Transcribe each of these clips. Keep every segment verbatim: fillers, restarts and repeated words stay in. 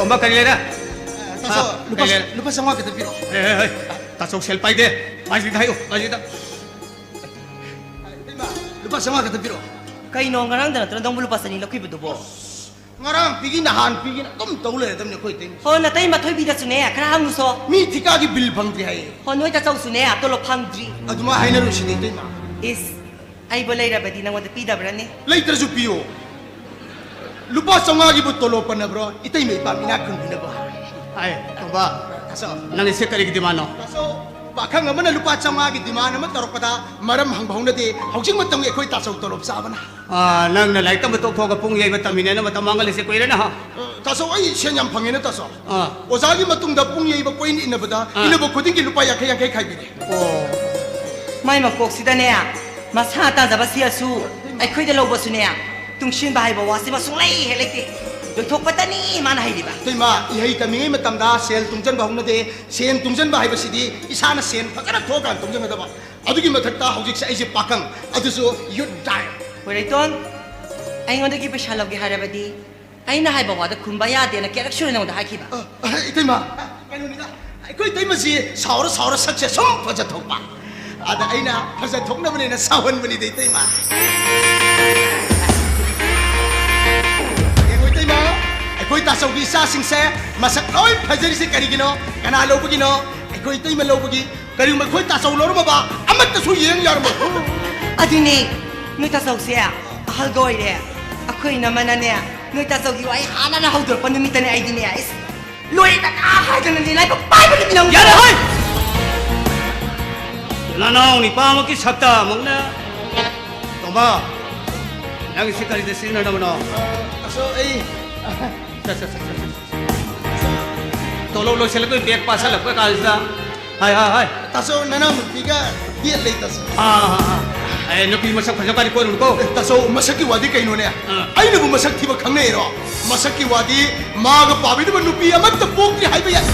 ꯇꯣꯝꯕ, ꯀꯔꯤ ꯂꯩꯔꯦ? ꯇꯥꯆꯧ, ꯑꯥ, ꯂꯨꯄꯥ ꯀꯔꯤ ꯂꯩꯔꯦ? ꯂꯨꯄꯥ ꯆꯥꯝꯃꯉꯥ ꯈꯛꯇ ꯄꯤꯔꯛꯑꯣ꯫ ꯍꯦ, ꯍꯦ, ꯍꯦ, ꯇꯥꯆꯧ ꯁꯦꯜ ꯄꯥꯏꯗꯦ꯫ ꯃꯥꯏꯁꯤꯗ ꯍꯥꯏꯌꯨ, ꯃꯥꯏꯁꯤꯗ꯫ ꯏꯇꯩꯃ, ꯂꯨꯄꯥ ꯆꯥꯝꯃꯉꯥ ꯈꯛꯇ ꯄꯤꯔꯛꯑꯣ꯫ ꯀꯩꯅꯣ, ꯉꯔꯥꯡꯗ ꯅꯠꯇ꯭ꯔ ꯅꯪꯕꯨ ꯂꯨꯄꯥ ꯆꯅꯤ ꯂꯧꯈꯤꯕꯗꯨꯕꯣ? ꯉꯔꯥꯡ ꯄꯤꯒꯤ, ꯅꯍꯥꯟ ꯄꯤꯒꯤꯅ ꯑꯗꯨꯝ ꯇꯧ ꯂꯩꯔꯗꯕꯅꯤ ꯑꯩꯈꯣꯏ ꯏꯇꯩꯃ꯫ ꯍꯣ, ꯅꯇꯩ ꯃꯊꯣꯏꯕꯤꯗꯁꯨꯅꯦ, ꯈꯔ ꯍꯪꯉꯨꯁꯣ꯫ ꯃꯤ ꯊꯤꯀꯥꯒꯤ ꯕꯤꯜ ꯐꯪꯗ꯭ꯔꯤ ꯍꯥꯏꯌꯦ꯫ ꯍꯣ, ꯅꯣꯏ ꯇꯥꯆꯧꯁꯨꯅꯦ, ꯇꯣꯂꯣꯞ ꯐꯪꯗ꯭ꯔꯤ꯫ ꯑꯗꯨꯃꯥꯏ ꯍꯥꯏꯅꯔꯨꯁꯤꯅꯦ ꯏꯇꯩꯃ꯫ ꯏꯁ, ꯑꯩꯕꯨ ꯂꯩꯔꯕꯗꯤ ꯅꯪꯉꯣꯟꯗ ꯄꯤꯗꯕ꯭ꯔꯅꯦ? ꯂꯩꯇ꯭ꯔꯁꯨ ꯄꯤꯌꯣ꯫ ꯂꯨꯄꯥ ꯆꯥꯝꯃꯉꯥꯒꯤꯕꯨ ꯇꯣꯂꯣꯞ ꯄꯟꯅꯕ꯭ꯔꯣ? ꯏꯇꯩꯃ ꯏꯄꯥꯝ ꯏꯅꯥꯛ ꯈꯨꯟꯕꯤꯅꯕ꯫ ꯑꯦ, ꯇꯣꯝꯕ, ꯇꯥꯆꯧ, ꯅꯪꯒꯤꯁꯦ ꯀꯔꯤꯒꯤ ꯗꯤꯃꯥꯟꯅꯣ? ꯇꯥꯆꯧ, ꯄꯥꯈꯪ ꯑꯃꯅ ꯂꯨꯄꯥ ꯆꯥꯝꯃꯉꯥꯒꯤ ꯗꯤꯃꯥꯟ ꯑꯃ ꯇꯧꯔꯛꯄꯗ ꯃꯔꯝ ꯍꯪꯕ ꯍꯧꯅꯗꯦ꯫ ꯍꯧꯖꯤꯛ ꯃꯇꯝꯒꯤ ꯑꯩꯈꯣꯏ ꯇꯥꯆꯧ ꯇꯣꯂꯣꯞ ꯆꯥꯕꯅ꯫ ꯑꯥ, ꯅꯪꯅ ꯂꯥꯏꯔꯤꯛ ꯇꯝꯕ ꯇꯣꯛꯊꯣꯛꯑꯒ ꯄꯨꯡ ꯌꯩꯕ ꯇꯝꯃꯤꯅꯦꯅ ꯃꯇꯝ ꯃꯥꯡꯍꯜꯂꯤꯁꯦ ꯀꯨꯏꯔꯦꯅ, ꯍꯥ? ꯑ, ꯇꯥꯆꯧ, ꯑꯩ ꯁꯦꯟ ꯌꯥꯝ ꯐꯪꯉꯦꯅ ꯇꯥꯆꯧ꯫ ꯑꯥ꯫ ꯑꯣꯖꯥꯒꯤ ꯃꯇꯨꯡꯗ ꯄꯨꯡ ꯌꯩꯕ ꯀꯣꯏꯟ ꯏꯟꯅꯕꯗ ꯑꯥ꯫ ꯏꯟꯅꯕ ꯈꯨꯗꯤꯡꯒꯤ ꯂꯨꯄꯥ ꯌꯥꯡꯈꯩ ꯌꯥꯡꯈꯩ ꯈꯥꯏꯕꯤꯔꯦ꯫ ꯑꯣ꯫ ꯃꯥꯏ ꯃꯀꯣꯛꯁꯤꯗꯅꯦ, ꯃꯁꯥ ꯇꯥꯖꯕ ꯁꯤꯌꯁꯨ ꯑꯩꯈꯣꯏꯗ ꯂꯧꯕꯁꯨꯅꯦ, ꯇꯨꯡꯁꯤꯟꯕ ꯍꯥꯏꯕ ꯋꯥꯁꯤꯃ ꯁꯨꯡꯂꯩ ꯍꯦꯛ ꯂꯩꯇꯦ꯫ ꯂꯣꯏꯊꯣꯛꯄꯇꯅꯤ ꯃꯥꯅ ꯍꯩꯔꯤꯕ꯫ ꯏꯇꯩꯃ, ꯏꯍꯩ ꯇꯝꯃꯤꯉꯩ ꯃꯇꯝꯗ ꯁꯦꯜ ꯇꯨꯡꯁꯤꯟꯕ ꯍꯧꯅꯗꯦ꯫ ꯁꯦꯜ ꯇꯨꯡꯁꯤꯟꯕ ꯍꯥꯏꯕꯁꯤꯗꯤ ꯏꯁꯥꯅ ꯁꯦꯜ ꯐꯖꯅ ꯊꯣꯛꯑꯀꯥꯟꯗ ꯇꯨꯡꯁꯤꯟꯒꯗꯕ꯫ ꯑꯗꯨꯒꯤ ꯃꯊꯛꯇ ꯍꯧꯖꯤꯛꯁꯦ ꯑꯩꯁꯦ ꯄꯥꯈꯪ, ꯑꯗꯨꯁꯨ ꯌꯨꯠ ꯗꯥꯏ꯫ ꯍꯣꯏ, ꯔꯩꯇꯣꯟ, ꯑꯩꯉꯣꯟꯗꯒꯤ ꯄꯩꯁꯥ ꯂꯧꯒꯦ ꯍꯥꯏꯔꯕꯗꯤ ꯑꯩꯅ ꯍꯥꯏꯕ ꯋꯥꯗ ꯈꯨꯝꯕ ꯌꯥꯗꯦꯅ ꯀꯌꯥꯔꯛ ꯁꯨꯔꯦ ꯅꯉꯣꯟꯗ ꯍꯥꯏꯈꯤꯕ? ꯑ, ꯑ, ꯏꯇꯩꯃ, ꯀꯩꯅꯣꯅꯤꯗ, ꯑꯩꯈꯣꯏ ꯏꯇꯩꯃꯁꯤ ꯁꯥꯎꯔ ꯁꯥꯎꯔ ꯁꯛꯁꯦ ꯁꯨꯝ ꯐꯖꯊꯣꯛꯄ꯫ ꯑꯗ ꯑꯩꯅ ꯐꯖꯊꯣꯛꯅꯕꯅꯦꯅ ꯁꯥꯎꯍꯟꯕꯅꯤꯗ ꯏꯇꯩꯃ꯫ ꯌꯦꯡꯉꯣ ꯏꯇꯩꯃ, ꯑꯩꯈꯣꯏ ꯇꯥꯆꯧꯒꯤ ꯏꯆꯥꯁꯤꯡꯁꯦ ꯃꯁꯛ ꯂꯣꯏ ꯐꯖꯔꯤꯁꯦ ꯀꯔꯤꯒꯤꯅꯣ? ꯀꯅꯥ ꯂꯧꯕꯒꯤꯅꯣ? ꯑꯩꯈꯣꯏ ꯏꯇꯩꯃ ꯂꯧꯕꯒꯤ꯫ ꯀꯔꯤꯒꯨꯝꯕ ꯑꯩꯈꯣꯏ ꯇꯥꯆꯧ ꯂꯧꯔꯝꯃꯕ ꯑꯃꯠꯇꯁꯨ ꯌꯦꯡ ꯌꯥꯔꯝꯃꯣꯏ꯫ ꯑꯗꯨꯅꯦ, ꯅꯣꯏ ꯇꯥꯆꯧꯁꯦ ꯑꯍꯜꯒ ꯑꯣꯏꯔꯦ꯫ ꯑꯩꯈꯣꯏ ꯏꯅꯝꯃꯅꯅꯦ, ꯅꯣꯏ ꯇꯥꯆꯧꯒꯤ ꯋꯥꯍꯩ ꯍꯥꯟꯅꯅ ꯍꯧꯗꯣꯔꯛꯄ ꯅꯨꯃꯤꯠꯇꯅꯦ ꯑꯩꯗꯤꯅꯦ, ꯏꯁ, ꯂꯣꯏꯔꯦꯗꯅ ꯍꯥꯏꯗꯅꯅꯦ ꯂꯥꯏꯕꯛ ꯄꯥꯏꯕ ꯅꯨꯃꯤꯠ ꯅꯪ꯫ ꯌꯥꯔꯦ ꯍꯣꯏ! ꯅꯅꯥꯎ ꯅꯤꯄꯥꯃꯛꯀꯤ ꯁꯛꯇ ꯑꯃꯨꯛꯅ꯫ ꯇꯣꯝꯕ, ꯅꯪꯒꯤꯁꯤ ꯀꯔꯤꯗ ꯁꯤꯖꯤꯟꯅꯅꯕꯅꯣ? ꯑꯁꯣ, ꯑꯩ ꯁꯦ, ꯁꯦ, ꯁꯦ, ꯁꯦ, ꯁꯦ꯫ ꯇꯣꯂꯣꯞ ꯂꯣꯏꯁꯤꯜꯂꯛꯄꯩ ꯕꯦꯛ ꯄꯥꯁꯜꯂꯛꯄ ꯀꯥꯟꯁꯤꯗ꯫ ꯍꯥꯏ, ꯍꯥꯏ, ꯍꯥꯏ꯫ ꯇꯥꯆꯧ, ꯅꯅꯥꯎ ꯅꯨꯄꯤꯒ ꯗꯦꯠ ꯂꯩ ꯇꯥꯆꯧ꯫ ꯑꯥ, ꯑꯥ, ꯑꯥ, ꯑꯥ꯫ ꯑꯦ, ꯅꯨꯄꯤ ꯃꯁꯛ ꯐꯖꯕ ꯀꯥꯗꯤ ꯀꯣꯏꯔꯨꯅꯨꯀꯣ꯫ ꯇꯥꯆꯧ, ꯃꯁꯛꯀꯤ ꯋꯥꯗꯤ ꯀꯩꯅꯣꯅꯦ? ꯑꯥ꯫ ꯑꯩꯅꯕꯨ ꯃꯁꯛ ꯊꯤꯕ ꯈꯪꯅꯩꯔꯣ? ꯃꯁꯛꯀꯤ ꯋꯥꯗꯤ ꯃꯥꯒ ꯄꯥꯕꯤꯅꯕ ꯅꯨꯄꯤ ꯑꯃꯠꯇ ꯄꯣꯛꯇ꯭ꯔꯤ ꯍꯥꯏꯕ ꯌꯥꯏ꯫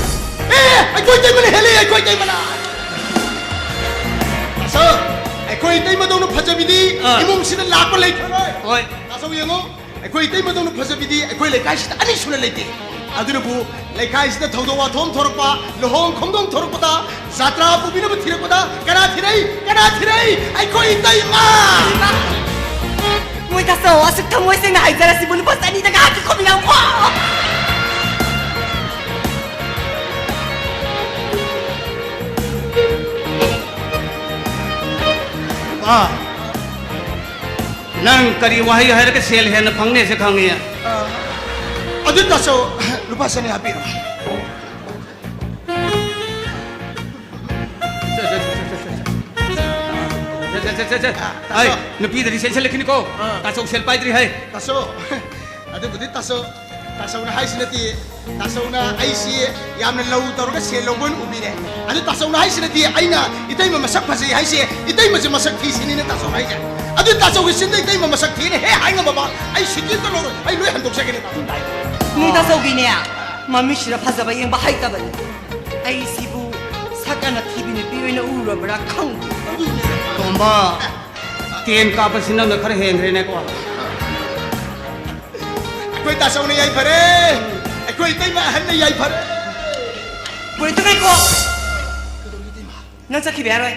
ꯑꯦ, ꯑꯩꯈꯣꯏ ꯇꯩꯃꯅ ꯍꯦꯜꯂꯦ, ꯑꯩꯈꯣꯏ ꯇꯩꯃꯅ꯫ ꯇꯥꯆꯧ, ꯑꯩꯈꯣꯏ ꯇꯩꯃꯗꯧꯅ ꯐꯖꯕꯤꯗꯤ ꯑꯥ꯫ ꯏꯃꯨꯡꯁꯤꯗ ꯂꯥꯛꯄ ꯂꯩꯈ꯭ꯔꯔꯣꯏ꯫ ꯍꯣꯏ꯫ ꯇꯥꯆꯧ ꯌꯦꯡꯉꯣ, ꯑꯩꯈꯣꯏ ꯏꯇꯩꯃꯗꯧꯅ ꯐꯖꯕꯤꯗꯤ ꯑꯩꯈꯣꯏ ꯂꯩꯀꯥꯏꯁꯤꯗ ꯑꯅꯤ ꯁꯨꯅ ꯂꯩꯇꯦ꯫ ꯑꯗꯨꯅꯕꯨ ꯂꯩꯀꯥꯏꯁꯤꯗ ꯊꯧꯗꯣꯛ ꯋꯥꯊꯣꯛ ꯑꯃ ꯊꯣꯔꯛꯄ, ꯂꯨꯍꯣꯡ ꯈꯣꯡꯗꯣꯡ ꯊꯣꯔꯛꯄꯗ, ꯖꯥꯇ꯭ꯔꯥ ꯄꯨꯕꯤꯅꯕ ꯊꯤꯔꯛꯄꯗ ꯀꯅꯥ ꯊꯤꯔꯛꯏ? ꯀꯅꯥ ꯊꯤꯔꯛꯏ? ꯑꯩꯈꯣꯏ ꯏꯇꯩꯃ! ꯃꯣꯏ ꯇꯥꯆꯧ, ꯑꯁꯨꯛ ꯊꯃꯣꯏ ꯁꯦꯡꯅ ꯍꯥꯏꯖꯔꯁꯤꯕꯨ ꯂꯨꯄꯥ ꯆꯅꯤꯗ ꯉꯥꯏꯍꯥꯛꯀꯤ ꯈꯣꯝꯃꯤꯟꯅꯧꯀꯣ꯫ ꯑꯥ, ꯅꯪ ꯀꯔꯤ ꯋꯥꯍꯩ ꯍꯥꯏꯔꯒ ꯁꯦꯜ ꯍꯦꯟꯅ ꯐꯪꯅꯦꯁꯦ ꯈꯪꯉꯤ? ꯑꯗꯨ ꯇꯥꯆꯧ, ꯂꯨꯄꯥ ꯆꯅꯤ ꯍꯥꯞꯄꯤꯔꯣ꯫ ꯁꯦ, ꯁꯦ, ꯁꯦ, ꯁꯦ, ꯁꯦ, ꯁꯦ꯫ ꯁꯦ, ꯁꯦ, ꯁꯦ, ꯁꯦ, ꯁꯦ꯫ ꯑ, ꯑꯩ, ꯇꯥꯆꯧ꯫ ꯅꯨꯄꯤꯗꯗꯤ ꯆꯦꯟꯁꯤꯜꯂꯛꯈꯤꯅꯤꯀꯣ꯫ ꯑ꯫ ꯇꯥꯆꯧ ꯁꯦꯜ ꯄꯥꯏꯗ꯭ꯔꯤ ꯍꯥꯏ꯫ ꯇꯥꯆꯧ, ꯑꯗꯨꯕꯨꯗꯤ ꯇꯥꯆꯧ, ꯇꯥꯆꯧꯅ ꯍꯥꯏꯁꯤ ꯅꯠꯇꯦ꯫ ꯇꯥꯆꯧꯅ ꯑꯩꯁꯤ ꯌꯥꯝꯅ ꯂꯧ ꯇꯧꯔꯒ ꯁꯦꯜ ꯂꯧꯕ ꯑꯣꯏꯅ ꯎꯕꯤꯔꯦ꯫ ꯑꯗꯨ ꯇꯥꯆꯧꯅ ꯍꯥꯏꯁꯤ ꯅꯠꯇꯦ, ꯑꯩꯅ ꯏꯇꯩꯃ ꯃꯁꯛ ꯐꯖꯩ ꯍꯥꯏꯁꯦ, ꯏꯇꯩꯃꯁꯦ ꯃꯁꯛ ꯊꯤ ꯁꯤꯅꯤꯅꯦ ꯇꯥꯆꯧ ꯍꯥꯏꯁꯦ꯫ ꯑꯗꯨ ꯇꯥꯆꯧꯒꯤ ꯆꯤꯟꯗ ꯏꯇꯩꯃ ꯃꯁꯛ ꯊꯤꯅ ꯍꯦꯛ ꯍꯥꯏ ꯉꯝꯃꯕ, ꯑꯩ ꯁꯤꯀꯤ ꯑꯝꯇ ꯂꯧꯔꯣꯏ, ꯑꯩ ꯂꯣꯏ ꯍꯟꯗꯣꯛꯆꯒꯦꯅꯦ ꯇꯥꯆꯧ꯫ ꯅꯣꯏ ꯇꯥꯆꯧꯒꯤꯅꯦ, ꯃꯃꯤꯠꯁꯤꯗ ꯐꯖꯕ ꯌꯦꯡꯕ ꯍꯩꯇꯕꯅꯤ꯫ ꯑꯩꯁꯤꯕꯨ ꯁꯛ ꯌꯥꯝꯅ ꯊꯤꯕꯤ ꯅꯨꯄꯤ ꯑꯣꯏꯅ ꯎꯔꯕ꯭ꯔꯥ ꯈꯪꯗꯦ꯫ ꯇꯣꯝꯕ, ꯇꯦꯟ ꯀꯥꯞꯄꯁꯤ ꯅꯪꯅ ꯈꯔ ꯍꯦꯟꯈ꯭ꯔꯦꯅꯦꯀꯣ꯫ ꯑꯩꯈꯣꯏ ꯇꯥꯆꯧꯅ ꯌꯥꯏꯐꯔꯦ, ꯑꯩꯈꯣꯏ ꯏꯇꯩꯃ ꯑꯍꯟꯅ ꯌꯥꯏꯐꯔꯦ꯫ ꯄꯨꯔꯦꯠꯇꯨ ꯉꯥꯏꯈꯣ꯫ ꯀꯩꯗꯧꯔꯒꯦ ꯏꯇꯩꯃ? ꯅꯪ ꯆꯠꯈꯤꯕ ꯌꯥꯔꯣꯏ꯫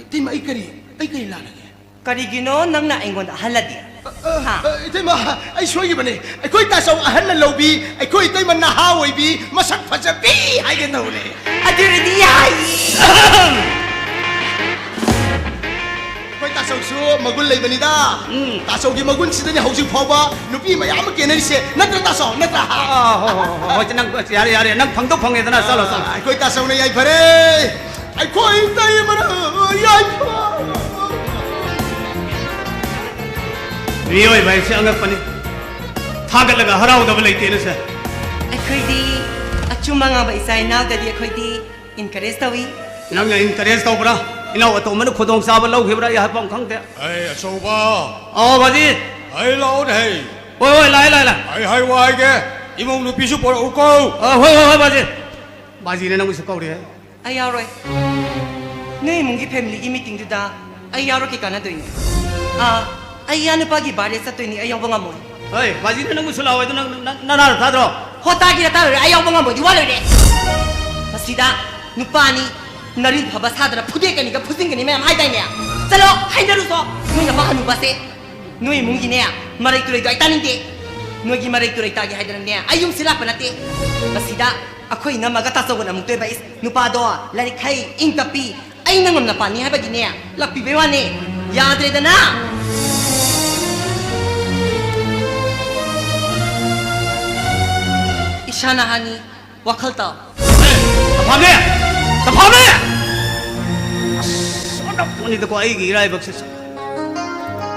ꯏꯇꯩꯃ, ꯑꯩ ꯀꯔꯤ, ꯑꯩ ꯀꯔꯤ ꯂꯥꯜꯂꯒꯦ? ꯀꯔꯤꯒꯤꯅꯣ ꯅꯪꯅ ꯑꯩꯉꯣꯟꯗ ꯑꯍꯜꯂꯗꯤ? ꯑ, ꯑ, ꯍꯥ? ꯑ, ꯏꯇꯩꯃ, ꯑꯩ ꯁꯣꯏꯈꯤꯕꯅꯦ꯫ ꯑꯩꯈꯣꯏ ꯇꯥꯆꯧ ꯑꯍꯜꯅ ꯂꯧꯕꯤ, ꯑꯩꯈꯣꯏ ꯏꯇꯩꯃ ꯅꯍꯥ ꯑꯣꯏꯕꯤ, ꯃꯁꯛ ꯐꯖꯕꯤ ꯍꯥꯏꯒꯦ ꯇꯧꯕꯅꯦ꯫ ꯑꯗꯨ ꯑꯣꯏꯔꯗꯤ ꯌꯥꯏ꯫ ꯑꯩꯈꯣꯏ ꯇꯥꯆꯧꯁꯨ ꯃꯒꯨꯟ ꯂꯩꯕꯅꯤꯗ꯫ ꯎꯝ꯫ ꯇꯥꯆꯧꯒꯤ ꯃꯒꯨꯟꯁꯤꯗꯅꯤ ꯍꯧꯖꯤꯛ ꯐꯥꯎꯕ ꯅꯨꯄꯤ ꯃꯌꯥꯝ ꯑꯃ ꯀꯦꯅꯔꯤꯁꯦ꯫ ꯅꯠꯇ꯭ꯔ ꯇꯥꯆꯧ? ꯅꯠꯇ꯭ꯔ? ꯑꯥ, ꯍꯣꯏ, ꯍꯣꯏ, ꯍꯣꯏ, ꯍꯣꯏ, ꯅꯪ, ꯌꯥꯔꯦ, ꯌꯥꯔꯦ, ꯅꯪ ꯐꯪꯗꯧ ꯐꯪꯉꯦꯗꯅ, ꯆꯠꯂꯣ, ꯆꯠꯂꯣ꯫ ꯑꯩꯈꯣꯏ ꯇꯥꯆꯧꯅ ꯌꯥꯏꯐꯔꯦ꯫ ꯑꯩꯈꯣꯏ ꯏꯇꯩꯃꯅ ꯌꯥꯏꯐ-꯫ ꯃꯤꯑꯣꯏꯕ ꯍꯥꯏꯁꯦ ꯑꯉꯛꯄꯅꯤ꯫ ꯊꯥꯒꯠꯂꯒ ꯍꯔꯥꯎꯗꯕ ꯂꯩꯇꯦꯅꯦ ꯁꯦ꯫ ꯑꯩꯈꯣꯏꯗꯤ ꯑꯆꯨꯝ ꯑꯉꯥꯡꯕ ꯏꯆꯥ ꯏꯅꯥꯎꯗꯗꯤ ꯑꯩꯈꯣꯏꯗꯤ encourage ꯇꯧꯏ꯫ ꯅꯪꯅ encourage ꯇꯧꯕ꯭ꯔꯥ? ꯏꯅꯥꯎ ꯑꯇꯣꯝꯕꯅ ꯈꯨꯗꯣꯡꯆꯥꯕ ꯂꯧꯈꯤꯕ꯭ꯔꯥ? ꯑꯩ ꯍꯥꯏꯐꯝ ꯈꯪꯗꯦ꯫ ꯑꯩ ꯑꯆꯧꯕ꯫ ꯑꯣ, ꯕꯥꯖꯤ꯫ ꯑꯩ ꯂꯥꯛꯑꯣꯅꯦ ꯍꯩ꯫ ꯍꯣꯏ, ꯍꯣꯏ, ꯂꯥꯛꯑꯦ, ꯂꯥꯛꯑꯦ, ꯂꯥꯛꯑꯦ꯫ ꯑꯩ ꯍꯥꯏ ꯋꯥ ꯍꯥꯏꯒꯦ, ꯏꯃꯧ ꯅꯨꯄꯤꯁꯨ ꯄꯨꯔꯛꯎꯀꯣ꯫ ꯑ, ꯍꯣꯏ, ꯍꯣꯏ, ꯍꯣꯏ, ꯕꯥꯖꯤ꯫ ꯕꯥꯖꯤꯅ ꯅꯪꯕꯨꯁꯨ ꯀꯧꯔꯦ꯫ ꯑꯩ ꯌꯥꯎꯔꯣꯏ꯫ ꯅꯣꯏ ꯏꯃꯨꯡꯒꯤ family ꯒꯤ meeting ꯗꯨꯗ ꯑꯩ ꯌꯥꯎꯔꯛꯀꯦ ꯀꯥꯟꯅꯗꯣꯏꯅꯤ꯫ ꯑꯥ, ꯑꯩ ꯏꯌꯥ ꯅꯨꯄꯥꯒꯤ birthday ꯆꯠꯇꯣꯏꯅꯤ, ꯑꯩ ꯌꯥꯎꯕ ꯉꯝꯃꯣꯏ꯫ ꯍꯣꯏ, ꯕꯥꯖꯤꯅ ꯅꯪꯕꯨꯁꯨ ꯂꯥꯛꯑꯣ ꯍꯥꯏꯗꯣ ꯅꯪ, ꯅꯪ, ꯅꯅꯥꯗ ꯊꯥꯗ꯭ꯔꯣ? ꯍꯣ, ꯇꯥꯒꯦꯔꯥ ꯇꯥꯔꯣꯏꯔꯥ, ꯑꯩ ꯌꯥꯎꯕ ꯉꯝꯃꯣꯏꯗꯤ ꯋꯥ ꯂꯣꯏꯔꯦ꯫ ꯃꯁꯤꯗ ꯅꯨꯄꯥꯅꯤ, ꯅꯔꯤꯟ ꯐꯕ ꯁꯥꯗꯅ ꯐꯨꯗꯦꯛꯀꯅꯤꯒ ꯐꯨꯖꯤꯟꯒꯅꯤ ꯃꯌꯥꯝ ꯍꯥꯏꯗꯥꯏꯅꯦ? ꯆꯠꯂꯣ, ꯍꯥꯏꯅꯔꯨꯆꯣ꯫ ꯅꯣꯏ ꯅꯄꯥ ꯍꯅꯨꯕꯁꯦ, ꯅꯣꯏ ꯏꯃꯨꯡꯒꯤꯅꯦ, ꯃꯔꯩ ꯇꯨꯔꯩꯗꯣ ꯑꯩ ꯇꯥꯅꯤꯡꯗꯦ꯫ ꯅꯣꯏꯒꯤ ꯃꯔꯩ ꯇꯨꯔꯩ ꯇꯥꯒꯦ ꯍꯥꯏꯗꯅꯅꯦ ꯑꯩ ꯌꯨꯝꯁꯤ ꯂꯥꯛꯄ ꯅꯠꯇꯦ꯫ ꯃꯁꯤꯗ ꯑꯩꯈꯣꯏ ꯏꯅꯝꯃꯒ ꯇꯥꯆꯧꯒꯅ ꯑꯃꯨꯛ ꯇꯣꯏꯕ ꯏꯁ꯫ ꯅꯨꯄꯥꯗꯣ ꯂꯥꯏꯔꯤꯛ ꯍꯩ, ꯏꯪ ꯇꯞꯄꯤ, ꯑꯩꯅ ꯉꯝꯅ ꯄꯥꯅꯤ ꯍꯥꯏꯕꯒꯤꯅꯦ ꯂꯥꯛꯄꯤꯕꯩ ꯋꯥꯅꯦ꯫ ꯌꯥꯗ꯭ꯔꯦꯗꯅ꯫ ꯏꯁꯥꯅ ꯍꯥꯟꯅꯤ꯫ ꯋꯥꯈꯜ ꯇꯥꯎ꯫ ꯇꯐꯥꯃꯦ! ꯇꯐꯥꯃꯦ! ꯑꯁ, ꯑꯣꯟꯊꯣꯛꯄꯅꯤꯗꯀꯣ ꯑꯩꯒꯤ ꯏꯔꯥꯏꯕꯛꯁꯤꯁꯨ꯫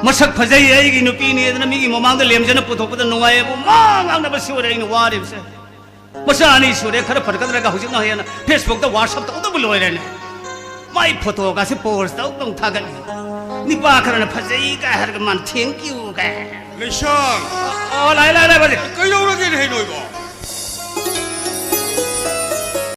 ꯃꯁꯛ ꯐꯖꯩ ꯑꯩꯒꯤ ꯅꯨꯄꯤꯅꯦꯗꯅ ꯃꯤꯒꯤ ꯃꯃꯥꯡꯗ ꯂꯦꯝꯖꯅ ꯄꯨꯊꯣꯛꯄꯗ ꯅꯨꯡꯉꯥꯏꯌꯦꯕꯨ, ꯃꯥ ꯉꯥꯡꯅꯕꯁꯤ ꯑꯣꯏꯔꯦ ꯑꯩꯅ ꯋꯥꯔꯤꯕꯁꯦ꯫ ꯃꯆꯥ ꯑꯅꯤ ꯁꯨꯔꯦ, ꯈꯔ ꯐꯔꯛꯀꯗ꯭ꯔꯒ ꯍꯧꯖꯤꯛꯅ ꯍꯦꯟꯅ Facebook ꯇ WhatsApp ꯇꯧꯗꯕ ꯂꯣꯏꯔꯦꯅꯦ꯫ ꯃꯥꯏ photo ꯒꯥꯁꯦ pose ꯇꯧ ꯇꯧ ꯊꯥꯒꯠꯂꯤ꯫ ꯅꯤꯄꯥ ꯈꯔꯅ ꯐꯖꯩ ꯀꯥꯏ ꯍꯥꯏꯔꯒ ꯃꯥꯅ thank you ꯀꯥꯏ꯫ ꯂꯩꯁꯥꯡ꯫ ꯑꯣ, ꯂꯥꯛꯑꯦ, ꯂꯥꯛꯑꯦ, ꯂꯥꯛꯑꯦ, ꯕꯥꯖꯤ꯫ ꯀꯩꯗꯧꯔꯒꯦ?